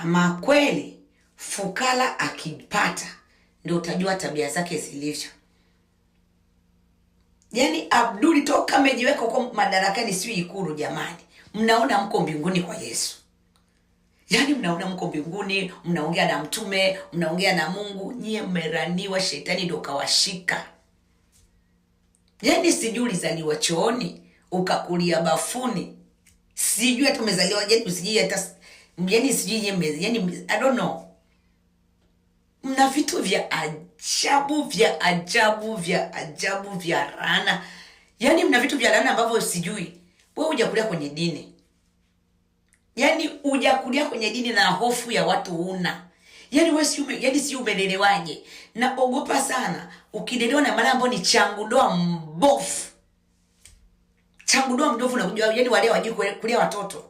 Ama kweli fukara akipata ndio utajua tabia zake zilivyo. Yaani Abduli toka amejiweka huko madarakani, sio Ikulu jamani, mnaona mko mbinguni kwa Yesu. Yaani mnaona mko mbinguni, mnaongea na mtume, mnaongea na Mungu. Nyie mmeraniwa, shetani ndio kawashika. Yaani sijui ulizaliwa chooni ukakulia bafuni, sijui hata umezaliwa, yaani sijui hata, yaani sijui nyie, yaani I don't know. Mna vitu vya ajabu vya ajabu vya ajabu vya rana, yaani mna vitu vya rana ambavyo sijui. Wewe hujakulia kwenye dini, yaani hujakulia kwenye dini na hofu ya watu una, yaani wewe si yaani si umelelewaje? Na ogopa sana ukilelewa na mara ambayo ni changudoa mbofu, changudoa mbofu, na kujua yaani wale hawajui kulea watoto.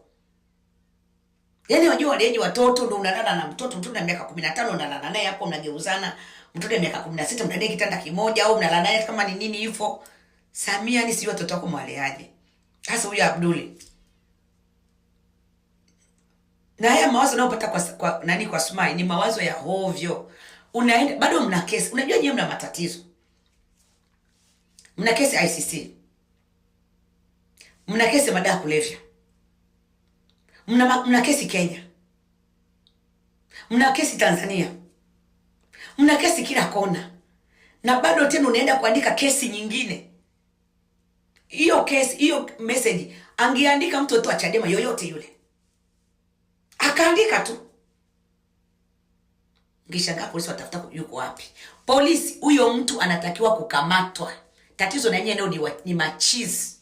Yaani wajua waleaji watoto ndio unalala na mtoto, mtoto na miaka 15 unalala naye hapo, mnageuzana. Mtoto na miaka 16 mnalala kitanda kimoja au mnalala naye kama ni nini hivyo. Samia ni sijui watoto wako mwaleaje. Sasa huyu Abduli. Na haya mawazo unayopata kwa nani, kwa Sumai ni mawazo ya hovyo. Unaenda bado mna kesi. Unajua nyinyi mna matatizo. Mna kesi ICC. Mna kesi madawa kulevya. Mna kesi Kenya. Mna kesi Tanzania. Mna kesi kila kona. Na bado tena unaenda kuandika kesi nyingine. Hiyo kesi, hiyo message angeandika mtu wa Chadema yoyote yule. Akaandika tu. Ngishangaa polisi watafuta yuko wapi. Polisi, huyo mtu anatakiwa kukamatwa. Tatizo na yeye ndio ni machizi.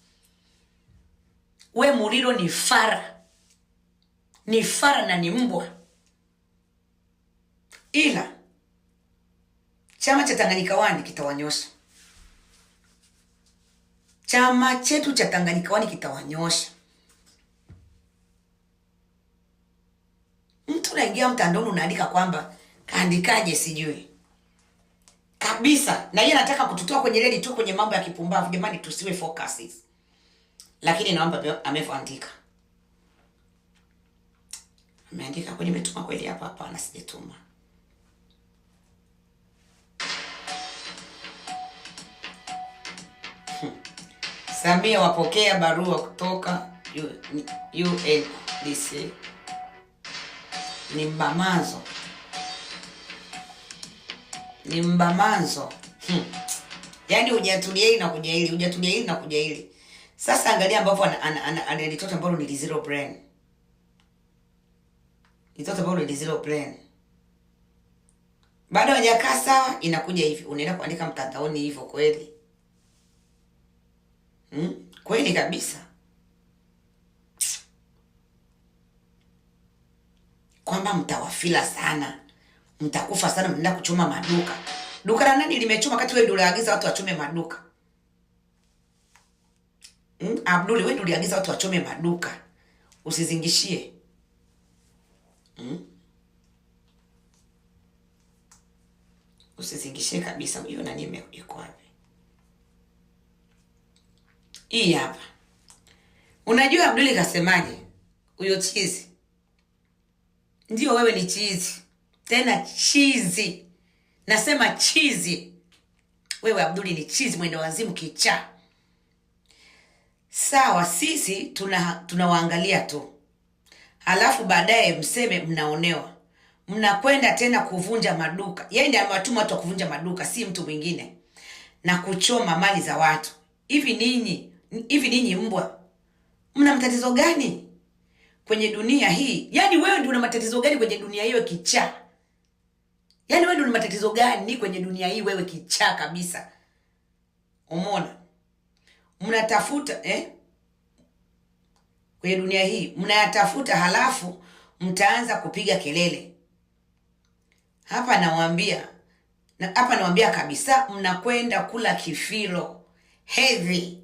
We Muriro ni fara. Ni fara na ni mbwa. Ila chama cha Tanganyika One kitawanyosha. Chama chetu cha Tanganyika One kitawanyosha. Mtu unaingia mtandaoni unaandika kwamba kaandikaje sijui. Kabisa. Na yeye anataka kututoa kwenye reli tu kwenye mambo ya kipumbavu. Jamani tusiwe focus. Lakini naomba ameandika. Ameandika kwenye nimetuma kweli hapa, hapana sijatuma. Samia wapokea barua kutoka UNDC. Ni mbamazo. Ni mbamazo. Yaani hujatulia hili na kuja hili, hujatulia hili na kuja hili. Sasa angalia ambapo ana litoto ambalo ni zero brain. Litoto ambalo ni zero brain. Bado hajakaa sawa, inakuja hivi. Unaenda kuandika mtandaoni hivyo kweli? Kweli kabisa. Kwamba mtawafila sana. Mtakufa sana, mnaenda kuchoma maduka. Duka la nani limechoma wakati wewe ndio uliagiza watu wachome maduka? Abduli, wewe ndio uliagiza watu wachome maduka. Usizingishie. Usizingishie kabisa. Hiyo nani iko wapi? Hii hapa. Unajua Abduli kasemaje? Huyo chizi. Ndio wewe ni chizi. Tena chizi. Nasema chizi. Wewe Abduli ni chizi, mwendo wazimu, kichaa. Sawa, sisi tunawaangalia tu. Halafu baadaye mseme mnaonewa. Mnakwenda tena kuvunja maduka. Yeye ndiye amewatuma watu wa kuvunja maduka, si mtu mwingine. Na kuchoma mali za watu. Hivi ninyi mbwa, mna matatizo gani kwenye dunia hii? Yaani wewe ndio una matatizo gani kwenye dunia hiyo kichaa? Yaani wewe ndio una matatizo gani kwenye dunia hii wewe kichaa kabisa? Umeona? Mnatafuta kwenye dunia hii mnayatafuta, halafu mtaanza kupiga kelele. Hapa nawaambia, na hapa nawaambia kabisa, mnakwenda kula kifilo heavy.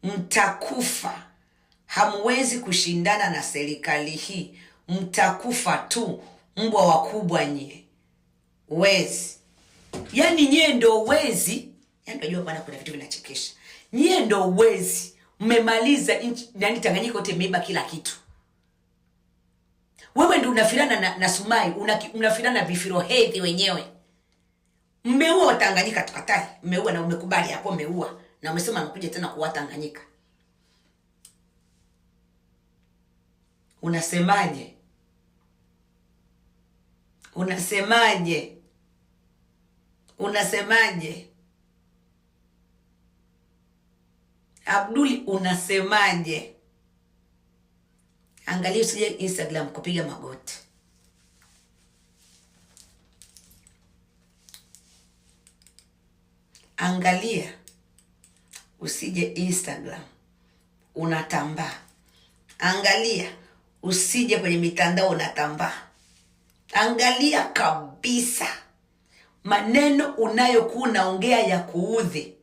Mtakufa. Hamwezi kushindana na serikali hii. Mtakufa tu, mbwa wakubwa nyie. Wezi. Yaani nyie ndo wezi. Yaani unajua bwana kuna vitu vinachekesha. Nyie ndo wezi. Mmemaliza nchi, yaani Tanganyika yote mmeiba kila kitu. Wewe ndio unafirana na Sumai, unafirana vifiro hedhi wenyewe. Mmeua Watanganyika, tukatai. Mmeua na umekubali hapo, mmeua na umesema mkuja tena kuua Tanganyika. Unasemaje? Unasemaje? Unasemaje? Abduli, unasemaje? Angalia usije Instagram kupiga magoti. Angalia usije Instagram unatambaa. Angalia usije kwenye mitandao unatambaa. Angalia kabisa maneno unayokuwa unaongea ya kuudhi,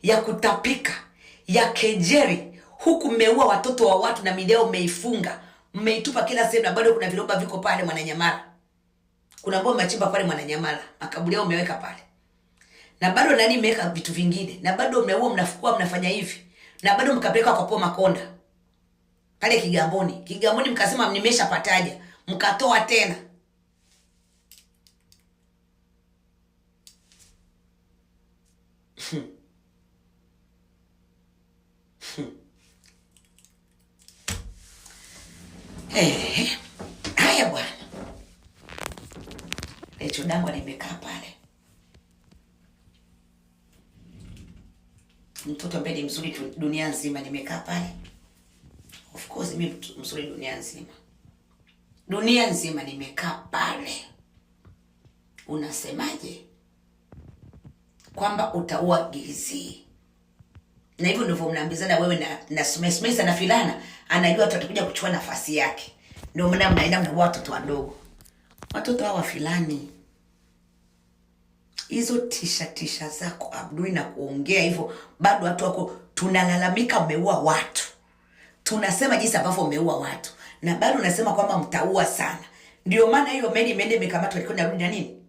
ya kutapika, ya kejeri, huku mmeua watoto wa watu na mideo mmeifunga, mmeitupa kila sehemu, na bado kuna viroba viko pale Mwananyamala, kuna ambao mmechimba pale Mwananyamala, makaburi yao mmeweka pale, na bado nani mmeweka vitu vingine, na bado mmeua, mnafukua, mnafanya hivi, na bado mkapeleka kwa Paul Makonda pale Kigamboni. Kigamboni mkasema nimeshapataja, mkatoa tena. Haya bwana, Lecho Dangwa nimekaa pale, mtoto ambaye ni mzuri dunia nzima, nimekaa pale. Of course mimi mzuri dunia nzima, dunia nzima nimekaa pale. Unasemaje kwamba utaua Gizi? Na hivyo ndivyo mnaambizana wewe na Sumei. Sumei sana filana anajua watu watakuja kuchukua nafasi yake, ndio maana mnaenda mnaua watoto wadogo, watoto hawa filani. Hizo tisha tisha zako Abduli na kuongea hivyo, bado watu wako tunalalamika, mmeua watu, tunasema jinsi ambavyo mmeua watu, na bado unasema kwamba mtaua sana. Ndio maana hiyo meli imeenda imekamatwa, ilikuwa inarudi na nini?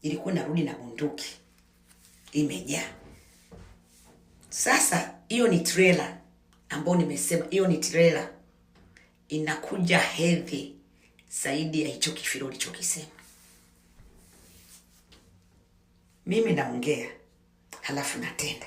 Ilikuwa inarudi na bunduki imejaa. Sasa hiyo ni trailer ambayo nimesema, hiyo ni trailer inakuja hedhi zaidi ya hicho kifiro ulichokisema. Mimi naongea halafu natenda.